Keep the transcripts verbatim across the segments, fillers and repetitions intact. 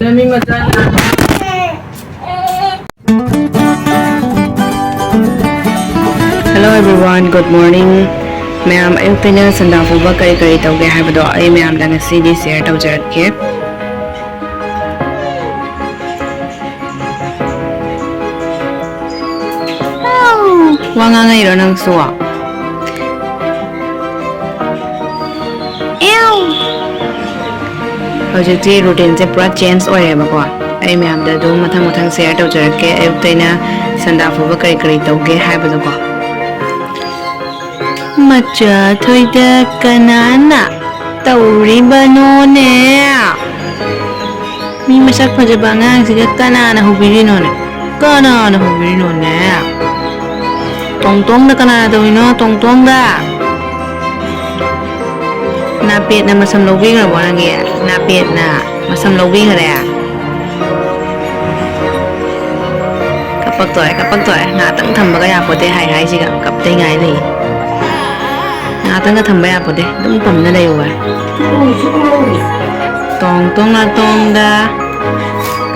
Hello everyone, good morning. ꯃꯌꯥꯝ ꯑꯌꯨꯛꯇꯩꯅ ꯁꯟꯗꯥ ꯐꯥꯎꯕ ꯀꯔꯤ ꯀꯔꯤ ꯇꯧꯒꯦ ꯍꯥꯏꯕꯗꯣ ꯑꯩ ꯃꯌꯥꯝꯗ ꯉꯁꯤꯗꯤ share ꯇꯧꯖꯔꯛꯀꯦ꯫ ꯋꯥ ꯉꯥꯡꯉꯛꯏꯔꯣ ꯅꯪꯁꯨ? ꯍꯧꯖꯤꯛꯇꯤ routineꯁꯦ ꯄꯨꯔꯥ change ꯑꯣꯏꯔꯦꯕꯀꯣ꯫ ꯑꯩ ꯃꯌꯥꯝꯗ ꯑꯗꯨꯝ ꯃꯊꯪ ꯃꯊꯪ share ꯇꯧꯖꯔꯛꯀꯦ, ꯑꯌꯨꯛꯇꯩꯅ ꯁꯟꯗꯥ ꯐꯥꯎꯕ ꯀꯔꯤ ꯀꯔꯤ ꯇꯧꯒꯦ ꯍꯥꯏꯕꯗꯣꯀꯣ꯫ ꯃꯆꯥ ꯊꯣꯏꯗ ꯀꯅꯥꯅ ꯇꯧꯔꯤꯕꯅꯣꯅꯦ? ꯃꯤ ꯃꯁꯛ ꯐꯖꯕ ꯑꯉꯥꯡꯁꯤꯒ ꯀꯅꯥꯅ ꯍꯧꯕꯤꯔꯤꯅꯣꯅꯦ? ꯀꯅꯥꯅ ꯍꯧꯕꯤꯔꯤꯅꯣꯅꯦ? ꯇꯣꯡꯇꯣꯡꯗ ꯀꯅꯥꯅ ꯇꯧꯔꯤꯅꯣ? ꯇꯣꯡꯇꯣꯡꯗ꯫ ꯅꯥꯄꯦꯠꯅ ꯃꯁꯝ ꯂꯧꯕꯤꯈ꯭ꯔꯕꯣ ꯅꯪꯒꯤ? ꯅꯥꯄꯦꯠꯅ ꯃꯁꯝ ꯂꯧꯕꯤꯈ꯭ꯔꯦ? ꯀꯞꯄꯛꯇꯣꯔꯦ, ꯀꯞꯄꯛꯇꯣꯔꯦ꯫ ꯉꯥꯛꯇꯪ ꯊꯝꯕꯒ ꯌꯥꯄꯣꯠꯇꯦ, ꯍꯥꯏ ꯍꯥꯏꯁꯤꯒ ꯀꯞꯇꯩ ꯉꯥꯏ ꯂꯩ꯫ ꯉꯥꯛꯇꯪꯒ ꯊꯝꯕ ꯌꯥꯄꯣꯠꯇꯦ, ꯑꯗꯨꯝ ꯄꯝꯅ ꯂꯩꯌꯨ ꯍꯥꯏ꯫ ꯇꯣꯡ ꯇꯣꯡ ꯅꯥꯇꯣꯡꯗ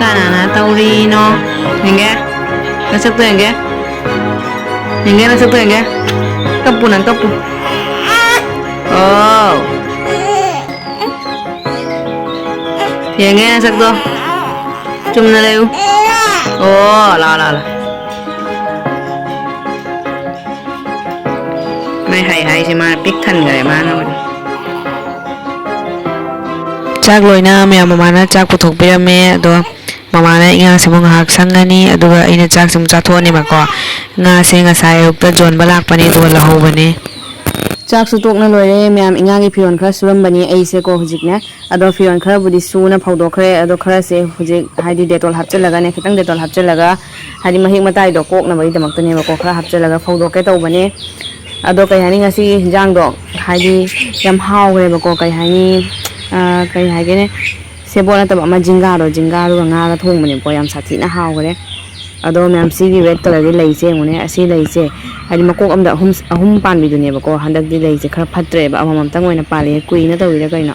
ꯀꯅꯥꯅ ꯇꯧꯔꯤꯅꯣ? ꯌꯦꯡꯒꯦ, ꯅꯁꯛꯇꯣ ꯌꯦꯡꯒꯦ, ꯌꯦꯡꯒꯦ, ꯅꯁꯛꯇꯣ ꯌꯦꯡꯒꯦ꯫ ꯀꯞꯄꯨ ꯅꯪ, ꯀꯞꯄꯨ꯫ ꯑꯣ꯫ ꯌꯦꯡꯉꯦ ꯅꯁꯛꯇꯣ꯫ ꯆꯨꯝꯅ ꯂꯩꯌꯨ꯫ ꯑꯣ, ꯂꯥ, ꯂꯥ, ꯂꯥ꯫ ꯃꯥꯏ ꯍꯥꯏ ꯍꯥꯏꯁꯦ ꯃꯥꯅ ꯄꯤꯛ ꯊꯟꯈꯔꯦ ꯃꯥꯅ ꯑꯣꯏꯅ꯫ ꯆꯥꯛ ꯂꯣꯏꯅ ꯃꯌꯥꯝ ꯃꯃꯥꯅ ꯆꯥꯛ ꯄꯨꯊꯣꯛꯄꯤꯔꯝꯃꯦ꯫ ꯑꯗꯣ ꯃꯃꯥꯅ ꯏꯉꯥꯁꯤꯃꯨꯛ ꯉꯥꯏꯍꯥꯛ ꯁꯪꯉꯅꯤ, ꯑꯗꯨꯒ ꯑꯩꯅ ꯆꯥꯛꯁꯤꯃꯨꯛ ꯆꯥꯊꯣꯛꯑꯅꯦꯕꯀꯣ꯫ ꯉꯥꯁꯦ ꯉꯁꯥꯏ ꯑꯌꯨꯛꯇ ꯌꯣꯟꯕ ꯂꯥꯛꯄꯅꯦ, ꯑꯗꯨꯒ ꯂꯧꯍꯧꯕꯅꯦ꯫ ꯆꯥꯛꯁꯨ ꯇꯣꯛꯅ ꯂꯣꯏꯔꯦ ꯃꯌꯥꯝ꯫ ꯏꯉꯥꯒꯤ ꯐꯤꯔꯣꯜ ꯈꯔ ꯁꯨꯔꯝꯕꯅꯤ ꯑꯩꯁꯦꯀꯣ ꯍꯧꯖꯤꯛꯅꯦ꯫ ꯑꯗꯣ ꯐꯤꯔꯣꯜ ꯈꯔꯕꯨꯗꯤ ꯁꯨꯅ ꯐꯧꯗꯣꯛꯈ꯭ꯔꯦ꯫ ꯑꯗꯣ ꯈꯔꯁꯦ ꯍꯧꯖꯤꯛ ꯍꯥꯏꯗꯤ Dettol ꯍꯥꯞꯆꯤꯜꯂꯒꯅꯦ, ꯈꯤꯇꯪ Dettol ꯍꯥꯞꯆꯤꯜꯂꯒ ꯍꯥꯏꯗꯤ ꯃꯍꯤꯛ ꯃꯇꯥꯏꯗꯣ ꯀꯣꯛꯅꯕꯒꯤꯗꯃꯛꯇꯅꯦꯕꯀꯣ ꯈꯔ ꯍꯥꯞꯆꯤꯜꯂꯒ ꯐꯧꯗꯣꯛꯀꯦ ꯇꯧꯕꯅꯦ꯫ ꯑꯗꯣ ꯀꯩ ꯍꯥꯏꯅꯤ, ꯉꯁꯤꯒꯤ ꯍꯤꯟꯖꯥꯡꯗꯣ ꯍꯥꯏꯗꯤ ꯌꯥꯝ ꯍꯥꯎꯈ꯭ꯔꯦꯕꯀꯣ꯫ ꯀꯩ ꯍꯥꯏꯅꯤ, ꯑ, ꯀꯩ ꯍꯥꯏꯒꯦꯅꯦ, ꯁꯦꯕꯣꯠ ꯅꯠꯇꯕ ꯑꯃ ꯖꯤꯡꯒꯥꯗꯣ, ꯖꯤꯡꯒꯥꯗꯨꯒ ꯉꯥꯒ ꯊꯣꯡꯕꯅꯦꯕꯀꯣ꯫ ꯌꯥꯝ ꯁꯥꯊꯤꯅ ꯍꯥꯎꯈ꯭ꯔꯦ꯫ ꯑꯗꯣ ꯃꯌꯥꯝ, ꯁꯤꯒꯤ red colourꯒꯤ ꯂꯩꯁꯦ ꯌꯦꯡꯉꯨꯅꯦ꯫ ꯑꯁꯤ ꯂꯩꯁꯦ ꯍꯥꯏꯗꯤ ꯃꯀꯣꯛ ꯑꯝꯗ ꯑꯍꯨꯝ, ꯑꯍꯨꯝ ꯄꯥꯟꯕꯤꯗꯨꯅꯦꯕꯀꯣ꯫ ꯍꯟꯗꯛꯇꯤ ꯂꯩꯁꯦ ꯈꯔ ꯐꯠꯇ꯭ꯔꯦꯕ, ꯑꯃꯃꯝꯇꯪ ꯑꯣꯏꯅ ꯄꯥꯜꯂꯦ꯫ ꯀꯨꯏꯅ ꯇꯧꯔꯤꯔꯥ ꯀꯩꯅꯣ?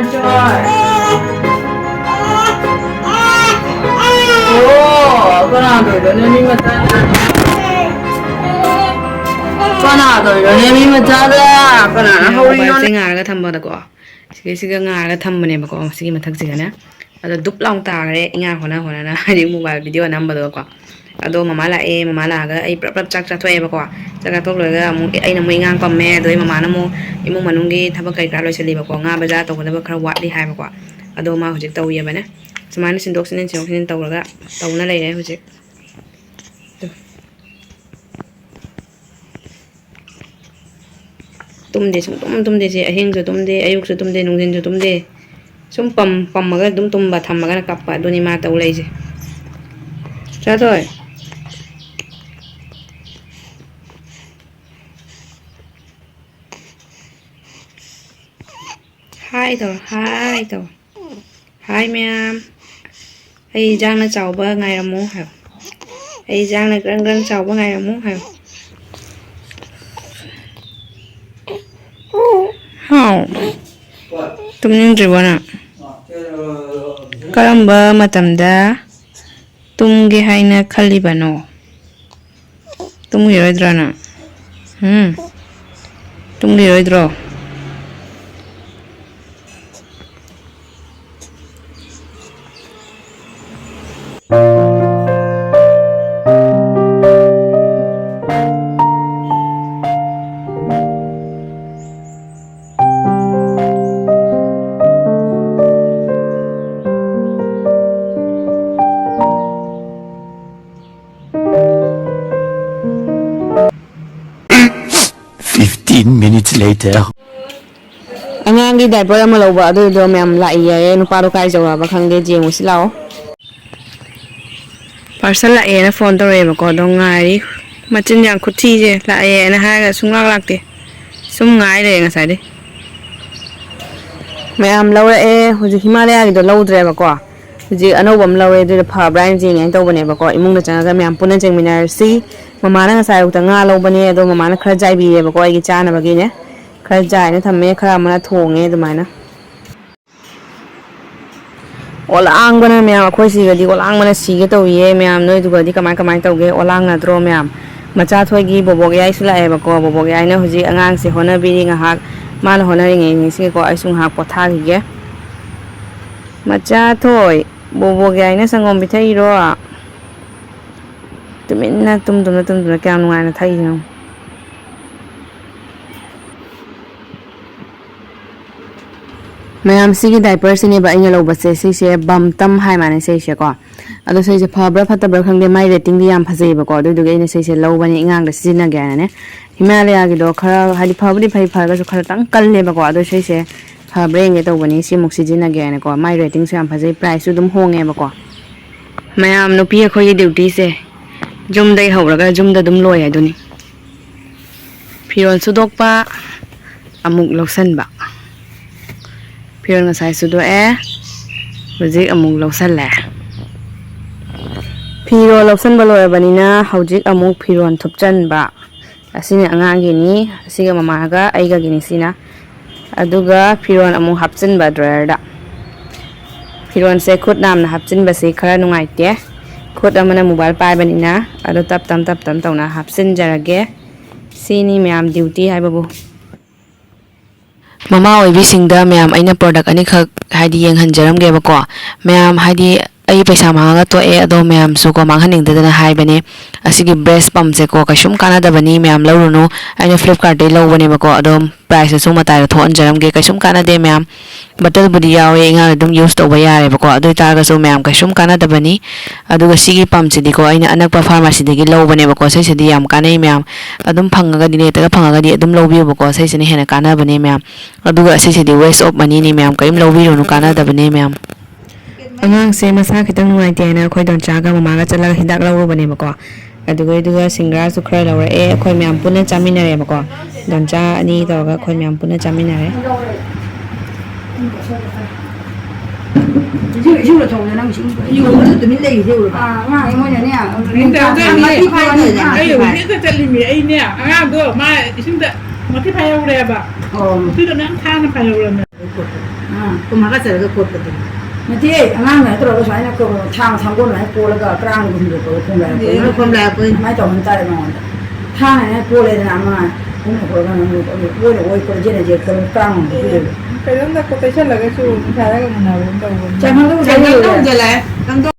ꯆꯣꯏ꯫ ꯑꯣ, ꯀꯅꯥ ꯇꯧꯔꯤꯅꯣꯅꯦ ꯃꯤ ꯃꯆꯥꯗ? ꯀꯅꯥ ꯇꯧꯔꯤꯅꯣꯅꯦ ꯃꯤ ꯃꯆꯥꯗ? ꯀꯅꯥꯅ ꯍꯧꯔꯤꯅꯣꯅꯦ? ꯃꯣꯕꯥꯏꯜꯁꯦ ꯉꯥꯜꯂꯒ ꯊꯝꯕꯗꯀꯣ, ꯁꯤꯒꯤꯁꯤꯒ ꯉꯥꯜꯂꯒ ꯊꯝꯕꯅꯦꯕꯀꯣ, ꯁꯤꯒꯤ ꯃꯊꯛꯁꯤꯒꯅꯦ꯫ ꯑꯗꯣ ꯗꯨꯞ ꯂꯥꯎ ꯇꯥꯈ꯭ꯔꯦ, ꯏꯉꯥ ꯍꯣꯠꯅ ꯍꯣꯠꯅꯅ, ꯍꯥꯏꯗꯤ mobile video ꯅꯝꯕꯗꯣꯀꯣ꯫ ꯑꯗꯣ ꯃꯃꯥ ꯂꯥꯛꯑꯦ, ꯃꯃꯥ ꯂꯥꯛꯑꯒ ꯑꯩ ꯄꯨꯂꯞ ꯄꯨꯂꯞ ꯆꯥꯛ ꯆꯥꯊꯣꯛꯑꯦꯕꯀꯣ꯫ ꯆꯥꯛ ꯆꯥꯊꯣꯛ ꯂꯣꯏꯔꯒ ꯑꯃꯨꯛ ꯑꯩꯅ ꯑꯃꯨꯛ ꯏꯉꯥ ꯄꯝꯃꯦ, ꯑꯗꯣ ꯑꯩ ꯃꯃꯥꯅ ꯑꯃꯨꯛ ꯏꯃꯨꯡ ꯃꯅꯨꯡꯒꯤ ꯊꯕꯛ ꯀꯩ ꯀꯔꯥ ꯂꯣꯏꯁꯜꯂꯤꯕꯀꯣ꯫ ꯉꯥ ꯕꯖꯥꯔ ꯇꯧꯒꯗꯕ ꯈꯔ ꯋꯥꯠꯂꯤ ꯍꯥꯏꯕꯀꯣ꯫ ꯑꯗꯣ ꯃꯥ ꯍꯧꯖꯤꯛ ꯇꯧꯔꯤꯑꯕꯅꯦ꯫ ꯁꯨꯃꯥꯏꯅ ꯁꯤꯟꯗꯣꯛ ꯁꯤꯟꯖꯤꯟ, ꯁꯤꯟꯗꯣꯛ ꯁꯤꯟꯖꯤꯟ ꯇꯧꯔꯒ ꯇꯧꯅ ꯂꯩꯔꯦ ꯍꯧꯖꯤꯛ꯫ ꯑꯗꯣ ꯇꯨꯝꯗꯦ, ꯁꯨꯡꯇꯨꯝ ꯇꯨꯝꯗꯦ꯫ ꯁꯤ ꯑꯍꯤꯡꯁꯨ ꯇꯨꯝꯗꯦ, ꯑꯌꯨꯛꯁꯨ ꯇꯨꯝꯗꯦ, ꯅꯨꯡꯊꯤꯟꯁꯨ ꯇꯨꯝꯗꯦ꯫ ꯁꯨꯝ ꯄꯝ-, ꯄꯝꯃꯒ ꯑꯗꯨꯝ ꯇꯨꯝꯕ, ꯊꯝꯃꯒꯅ ꯀꯞꯄ꯫ ꯑꯗꯨꯅꯤ ꯃꯥ ꯇꯧ ꯂꯩꯁꯦ꯫ ꯆꯥꯊꯣꯏ꯫ ꯍꯥꯏ ꯇꯧ, ꯍꯥꯏ ꯇꯧ꯫ ꯍꯥꯏ ꯃꯌꯥꯝ꯫ ꯑꯩ ꯏꯟꯖꯥꯡꯅ ꯆꯥꯎꯕ ꯉꯥꯏꯔꯝꯃꯨ ꯍꯥꯏꯌꯣ꯫ ꯑꯩ ꯏꯟꯖꯥꯡꯅ ꯒ꯭ꯔꯪ ꯒ꯭ꯔꯪ ꯆꯥꯎꯕ ꯉꯥꯏꯔꯝꯃꯨ ꯍꯥꯏꯌꯣ꯫ ꯍꯥꯎ꯫ ꯇꯨꯝꯅꯤꯡꯗ꯭ꯔꯤꯕꯣ ꯅꯪ? ꯀꯔꯝꯕ ꯃꯇꯝꯗ ꯇꯨꯝꯒꯦ ꯍꯥꯏꯅ ꯈꯜꯂꯤꯕꯅꯣ? ꯇꯨꯝꯈꯤꯔꯣꯏꯗ꯭ꯔꯣ ꯅꯪ? ꯎꯝ? ꯇꯨꯝꯈꯤꯔꯣꯏꯗ꯭ꯔꯣ? Fifteen minutes later. ꯑꯉꯥꯡꯒꯤ ꯗꯥꯏꯄꯔ ꯑꯃ ꯂꯧꯕ ꯑꯗꯨꯗꯣ ꯃꯌꯥꯝ ꯂꯥꯛꯏ ꯍꯥꯏꯌꯦ꯫ ꯅꯨꯄꯥꯗꯣ ꯀꯥꯏ ꯌꯧꯔꯛꯑꯕ ꯈꯪꯗꯦ, ꯌꯦꯡꯉꯨꯁꯤ ꯂꯥꯛꯑꯣ꯫ ꯄꯥꯔꯁꯦꯜ ꯂꯥꯛꯑꯦꯅ ꯐꯣꯟ ꯇꯧꯔꯛꯑꯦꯕꯀꯣ, ꯑꯗꯣ ꯉꯥꯏꯔꯤ꯫ ꯃꯆꯤꯟ ꯌꯥꯝ ꯈꯨꯊꯤꯁꯦ, ꯂꯥꯛꯑꯦꯅ ꯍꯥꯏꯔꯒ ꯁꯨꯡꯂꯥꯛ ꯂꯥꯛꯇꯦ꯫ ꯁꯨꯝ ꯉꯥꯏ ꯂꯩꯔꯦ ꯉꯁꯥꯏꯗꯩ꯫ ꯃꯌꯥꯝ ꯂꯧꯔꯛꯑꯦ꯫ ꯍꯧꯖꯤꯛ ꯍꯤꯃꯥꯂꯌꯥꯒꯤꯗꯣ ꯂꯧꯗ꯭ꯔꯦꯕꯀꯣ꯫ ꯍꯧꯖꯤꯛ ꯑꯅꯧꯕ ꯑꯃ ꯂꯧꯔꯦ, ꯑꯗꯨꯗ ꯐꯕ꯭ꯔꯥ ꯍꯥꯏꯅ ꯌꯦꯡꯒꯦꯅ ꯇꯧꯕꯅꯦꯕꯀꯣ꯫ ꯏꯃꯨꯡꯗ ꯆꯪꯉꯒ ꯃꯌꯥꯝ ꯄꯨꯟꯅ ꯆꯦꯟꯃꯤꯟꯅꯔꯁꯤ꯫ ꯃꯃꯥꯅ ꯉꯁꯥꯏ ꯑꯌꯨꯛꯇ ꯉꯥ ꯂꯧꯕꯅꯦ, ꯑꯗꯣ ꯃꯃꯥꯅ ꯈꯔ ꯖꯥꯏꯕꯤꯔꯦꯕꯀꯣ ꯑꯩꯒꯤ ꯆꯥꯅꯕꯒꯤꯅꯦ꯫ ꯈꯔ ꯖꯥꯏꯅ ꯊꯝꯃꯦ, ꯈꯔ ꯑꯃꯅ ꯊꯣꯡꯉꯦ ꯑꯗꯨꯃꯥꯏꯅ꯫ ꯑꯣꯂꯥꯡꯕꯅ ꯃꯌꯥꯝ, ꯑꯩꯈꯣꯏ ꯁꯤꯒꯗꯤ ꯑꯣꯂꯥꯡꯕꯅ ꯁꯤꯒꯦ ꯇꯧꯏꯌꯦ ꯃꯌꯥꯝ꯫ ꯅꯣꯏꯗꯨꯒꯗꯤ ꯀꯃꯥꯏ ꯀꯃꯥꯏ ꯇꯧꯒꯦ? ꯑꯣꯂꯥꯡꯅꯗ꯭ꯔꯣ ꯃꯌꯥꯝ? ꯃꯆꯥꯊꯣꯏꯒꯤ ꯕꯣꯕꯣꯛ ꯌꯥꯏꯁꯨ ꯂꯥꯛꯑꯦꯕꯀꯣ꯫ ꯕꯣꯕꯣꯛ ꯌꯥꯏꯅ ꯍꯧꯖꯤꯛ ꯑꯉꯥꯡꯁꯦ ꯍꯣꯠꯅꯕꯤꯔꯤ ꯉꯥꯏꯍꯥꯛ꯫ ꯃꯥꯅ ꯍꯣꯠꯅꯔꯤꯉꯩ ꯅꯤꯡꯁꯤꯡꯉꯦꯀꯣ, ꯑꯩꯁꯨ ꯉꯥꯏꯍꯥꯛ ꯄꯣꯊꯥꯈꯤꯒꯦ꯫ ꯃꯆꯥꯊꯣꯏ, ꯕꯣꯕꯣꯛ ꯌꯥꯏꯅ ꯁꯪꯒꯣꯝ ꯄꯤꯊꯛꯏꯔꯣ? ꯇꯨꯃꯤꯟꯅ ꯇꯨꯝ ꯇꯨꯝꯅ ꯇꯨꯝ ꯇꯨꯝꯅ ꯀꯌꯥꯝ ꯅꯨꯡꯉꯥꯏꯅ ꯊꯛꯏꯅꯣ꯫ ꯃꯌꯥꯝ, ꯁꯤꯒꯤ ꯗꯥꯏꯄꯔꯁꯤꯅꯦꯕ ꯑꯩꯅ ꯂꯧꯕꯁꯦ꯫ ꯁꯤꯁꯦ ꯕꯝꯇꯝ ꯍꯥꯏ ꯃꯥꯅꯦ ꯁꯤꯁꯦꯀꯣ꯫ ꯑꯗꯣ ꯁꯤꯁꯦ ꯐꯕ꯭ꯔꯥ ꯐꯠꯇꯕ꯭ꯔꯥ ꯈꯪꯗꯦ, ꯃꯥꯏ ꯔꯦꯇꯤꯡꯗꯤ ꯌꯥꯝ ꯐꯖꯩꯌꯦꯕꯀꯣ꯫ ꯑꯗꯨꯗꯨꯒꯤ ꯑꯩꯅ ꯁꯤꯁꯦ ꯂꯧꯕꯅꯦ, ꯑꯉꯥꯡꯗ ꯁꯤꯖꯤꯟꯅꯒꯦ ꯍꯥꯏꯅꯅꯦ꯫ ꯍꯤꯃꯥꯂꯌꯥꯒꯤꯗꯣ ꯈꯔ, ꯍꯥꯏꯗꯤ, ꯐꯕꯨꯗꯤ ꯐꯩ, ꯐꯔꯒꯁꯨ ꯈꯔꯇꯪ ꯀꯜꯂꯦꯕꯀꯣ꯫ ꯑꯗꯣ ꯁꯤꯁꯦ ꯐꯕ꯭ꯔꯥ ꯌꯦꯡꯒꯦ ꯇꯧꯕꯅꯤ, ꯁꯤꯃꯨꯛ ꯁꯤꯖꯤꯟꯅꯒꯦ ꯍꯥꯏꯅꯀꯣ꯫ ꯃꯥꯏ ꯔꯦꯇꯤꯡꯁꯨ ꯌꯥꯝ ꯐꯖꯩ, ꯄ꯭ꯔꯥꯏꯁꯁꯨ ꯑꯗꯨꯝ ꯍꯣꯡꯉꯦꯕꯀꯣ꯫ ꯃꯌꯥꯝ, ꯅꯨꯄꯤ ꯑꯩꯈꯣꯏꯒꯤ ꯗ꯭ꯌꯨꯇꯤꯁꯦ ꯌꯨꯝꯗꯒꯤ ꯍꯧꯔꯒ ꯌꯨꯝꯗ ꯑꯗꯨꯝ ꯂꯣꯏ ꯍꯥꯏꯗꯨꯅꯤ꯫ ꯐꯤꯔꯣꯜ ꯁꯨꯗꯣꯛꯄ, ꯑꯃꯨꯛ ꯂꯧꯁꯟꯕ꯫ ꯐꯤꯔꯣꯜ ꯉꯁꯥꯏ ꯁꯨꯗꯣꯛꯑꯦ, ꯍꯧꯖꯤꯛ ꯑꯃꯨꯛ ꯂꯧꯁꯜꯂꯦ꯫ ꯐꯤꯔꯣꯜ ꯂꯧꯁꯟꯕ ꯂꯣꯏꯔꯕꯅꯤꯅ ꯍꯧꯖꯤꯛ ꯑꯃꯨꯛ ꯐꯤꯔꯣꯜ ꯊꯨꯞꯆꯟꯕ꯫ ꯑꯁꯤꯅ ꯑꯉꯥꯡꯒꯤꯅꯤ, ꯑꯁꯤꯒ ꯃꯃꯥꯒ ꯑꯩꯒꯒꯤꯅꯤ ꯁꯤꯅ꯫ ꯑꯗꯨꯒ ꯐꯤꯔꯣꯜ ꯑꯃꯨꯛ ꯍꯥꯞꯆꯤꯟꯕ ꯗ꯭ꯔꯥꯌꯔꯗ꯫ ꯐꯤꯔꯣꯜꯁꯦ ꯈꯨꯠ ꯅꯥꯝꯅ ꯍꯥꯞꯆꯤꯟꯕꯁꯤ ꯈꯔ ꯅꯨꯡꯉꯥꯏꯇꯦ꯫ ꯈꯨꯠ ꯑꯃꯅ ꯃꯣꯕꯥꯏꯜ ꯄꯥꯏꯕꯅꯤꯅ ꯑꯗꯣ ꯇꯞ ꯇꯞ ꯇꯞ ꯇꯞ ꯇꯧꯅ ꯍꯥꯞꯆꯤꯟꯖꯔꯒꯦ꯫ ꯁꯤꯅꯤ ꯃꯌꯥꯝ ꯗ꯭ꯌꯨꯇꯤ ꯍꯥꯏꯕꯕꯨ꯫ ꯃꯃꯥ ꯑꯣꯏꯕꯤꯁꯤꯡꯗ ꯃꯌꯥꯝ ꯑꯩꯅ ꯄ꯭ꯔꯣꯗꯛ ꯑꯅꯤꯈꯛ ꯍꯥꯏꯗꯤ ꯌꯦꯡꯍꯟꯖꯔꯝꯒꯦꯕꯀꯣ꯫ ꯃꯌꯥꯝ ꯍꯥꯏꯗꯤ ꯑꯩ ꯄꯩꯁꯥ ꯃꯥꯡꯉꯒ ꯇꯣꯛꯑꯦ, ꯑꯗꯣ ꯃꯌꯥꯝꯁꯨꯀꯣ ꯃꯥꯡꯍꯟꯅꯤꯡꯗꯗꯅ ꯍꯥꯏꯕꯅꯦ꯫ ꯑꯁꯤꯒꯤ ꯕ꯭ꯔꯦꯁ ꯄꯝꯁꯦꯀꯣ ꯀꯩꯁꯨꯝ ꯀꯥꯟꯅꯗꯕꯅꯤ, ꯃꯌꯥꯝ ꯂꯧꯔꯨꯅꯨ꯫ ꯑꯩꯅ ꯐ꯭ꯂꯤꯞꯀꯥꯔꯠꯇꯩ ꯂꯧꯕꯅꯦꯕꯀꯣ, ꯑꯗꯣ ꯄ꯭ꯔꯥꯏꯁꯇꯁꯨ ꯃꯇꯥꯏꯗ ꯊꯣꯛꯍꯟꯖꯔꯝꯒꯦ꯫ ꯀꯩꯁꯨꯝ ꯀꯥꯟꯅꯗꯦ ꯃꯌꯥꯝ, ꯕꯇꯜꯕꯨꯗꯤ ꯌꯥꯎꯋꯦ, ꯑꯉꯥꯡ ꯑꯗꯨꯝ ꯌꯨꯁ ꯇꯧꯕ ꯌꯥꯔꯦꯕꯀꯣ꯫ ꯑꯗꯨ ꯑꯣꯏꯇꯥꯔꯒꯁꯨ ꯃꯌꯥꯝ ꯀꯩꯁꯨꯝ ꯀꯥꯟꯅꯗꯕꯅꯤ꯫ ꯑꯗꯨꯒ ꯁꯤꯒꯤ ꯄꯝꯁꯤꯗꯤꯀꯣ ꯑꯩꯅ ꯑꯅꯛꯄ ꯐꯥꯔꯃꯥꯁꯤꯗꯒꯤ ꯂꯧꯕꯅꯦꯕꯀꯣ꯫ ꯁꯤꯁꯤꯗꯤ ꯌꯥꯝ ꯀꯥꯟꯅꯩ ꯃꯌꯥꯝ, ꯑꯗꯨꯝ ꯐꯪꯉꯒꯗꯤ, ꯅꯦꯠꯇꯒ ꯐꯪꯉꯒꯗꯤ ꯑꯗꯨꯝ ꯂꯧꯕꯤꯌꯨꯕꯀꯣ꯫ ꯁꯤꯁꯤꯅ ꯍꯦꯟꯅ ꯀꯥꯟꯅꯕꯅꯦ ꯃꯌꯥꯝ꯫ ꯑꯗꯨꯒ ꯑꯁꯤꯁꯤꯗꯤ waste of moneyꯅꯤ ꯃꯌꯥꯝ, ꯀꯔꯤꯝ ꯂꯧꯕꯤꯔꯨꯅꯨ, ꯀꯥꯟꯅꯗꯕꯅꯦ ꯃꯌꯥꯝ꯫ ꯑꯉꯥꯡꯁꯦ ꯃꯁꯥ ꯈꯤꯇꯪ ꯅꯨꯡꯉꯥꯏꯇꯦ ꯍꯥꯏꯅ ꯑꯩꯈꯣꯏ ꯗꯣꯟꯆꯥꯒ ꯃꯃꯥꯒ ꯆꯠꯂꯒ ꯍꯤꯗꯥꯛ ꯂꯧꯔꯨꯕꯅꯦꯕꯀꯣ꯫ ꯑꯗꯨꯒ ꯑꯗꯨꯒ ꯁꯤꯡꯒ꯭ꯔꯥꯁꯨ ꯈꯔ ꯂꯧꯔꯛꯑꯦ, ꯑꯩꯈꯣꯏ ꯃꯌꯥꯝ ꯄꯨꯟꯅ ꯆꯥꯃꯤꯟꯅꯔꯦꯕꯀꯣ꯫ ꯗꯣꯟꯆꯥ ꯑꯅꯤ ꯇꯧꯔꯒ ꯑꯩꯈꯣꯏ ꯃꯌꯥꯝ ꯄꯨꯟꯅ ꯆꯥꯃꯤꯟꯅꯔꯦ꯫ ꯏꯁꯤꯡ, ꯏꯁꯤꯡ ꯂꯧꯊꯣꯛꯑꯣ, ꯅꯪ ꯏꯁꯤꯡ ꯌꯣꯟꯕꯗ ꯇꯨꯃꯤꯟ ꯂꯩꯔꯤꯁꯦ ꯎꯔꯕ? ꯑꯥ, ꯑꯉꯥꯡ ꯃꯣꯏꯅꯅꯦ, ꯅꯤꯡꯊꯧꯖꯥ ꯃꯊꯤ ꯐꯥꯏꯗꯣꯏꯅꯦ, ꯃꯊꯤ ꯑꯩ ꯐꯥꯏ꯫ ꯍꯧꯖꯤꯛꯇ ꯆꯠꯂꯤꯃꯤ ꯑꯩꯅꯦ, ꯑꯉꯥꯡꯗꯣ ꯃꯥ ꯏꯁꯤꯡꯗ ꯃꯊꯤ ꯐꯥꯏꯍꯧꯔꯦꯕ꯫ ꯑꯣ꯫ ꯃꯊꯤꯗꯣ ꯃꯌꯥꯝ ꯊꯥꯅ ꯐꯥꯏꯍꯧꯔꯝꯃꯦ꯫ ꯑꯥ, ꯀꯨꯝꯃꯒ ꯆꯠꯂꯒ ꯀꯣꯠꯄꯗꯨꯅꯤ꯫ ꯅꯠꯇꯦ, ꯑꯉꯥꯡꯅ ꯇꯧꯔꯒ ꯁꯨꯃꯥꯏꯅ ꯀꯣ-, ꯊꯥꯡ ꯁꯪꯒꯣꯟ ꯑꯗꯨꯃꯥꯏꯅ ꯀꯣꯜꯂꯒ ꯀꯔꯥꯡꯗ ꯍꯨꯟꯗꯣꯛꯄꯗꯣ ꯈꯣꯝꯂꯥꯏ ꯍꯨꯟꯗꯣꯛꯄꯗꯣ꯫ ꯈꯣꯝꯂꯥꯏ ꯍꯨꯟꯗꯣꯛꯄꯗꯣ꯫ ꯑꯗꯨꯃꯥꯏꯅ ꯇꯧꯍꯟ ꯇꯥꯔꯦ ꯃꯉꯣꯟꯗ꯫ ꯊꯥꯡꯅꯅꯦ ꯀꯣꯜꯂꯦꯗꯅ ꯑꯃ ꯈꯣꯝꯅ ꯈꯣꯠꯂꯒ ꯑꯃꯨꯛ ꯑꯣꯏꯅ ꯑꯣꯏ ꯈꯣꯠꯂ ꯖꯦꯅ ꯖꯦ ꯈꯣꯠꯂꯒ ꯀꯔꯥꯡ ꯑꯃꯨꯛ ꯄꯤꯗꯣꯏꯕ꯫ ꯀꯩꯅꯣꯝꯗ quotation ꯂꯒꯁꯨ ꯅꯨꯡꯁꯥꯗꯒ ꯃꯨꯟꯅꯕꯒꯨꯝ ꯇꯧꯕꯅꯤ꯫ ꯆꯪꯍꯜꯂꯨ, ꯆꯪꯍꯜꯂꯨ꯫ ꯆꯪꯍꯜꯂꯨ꯫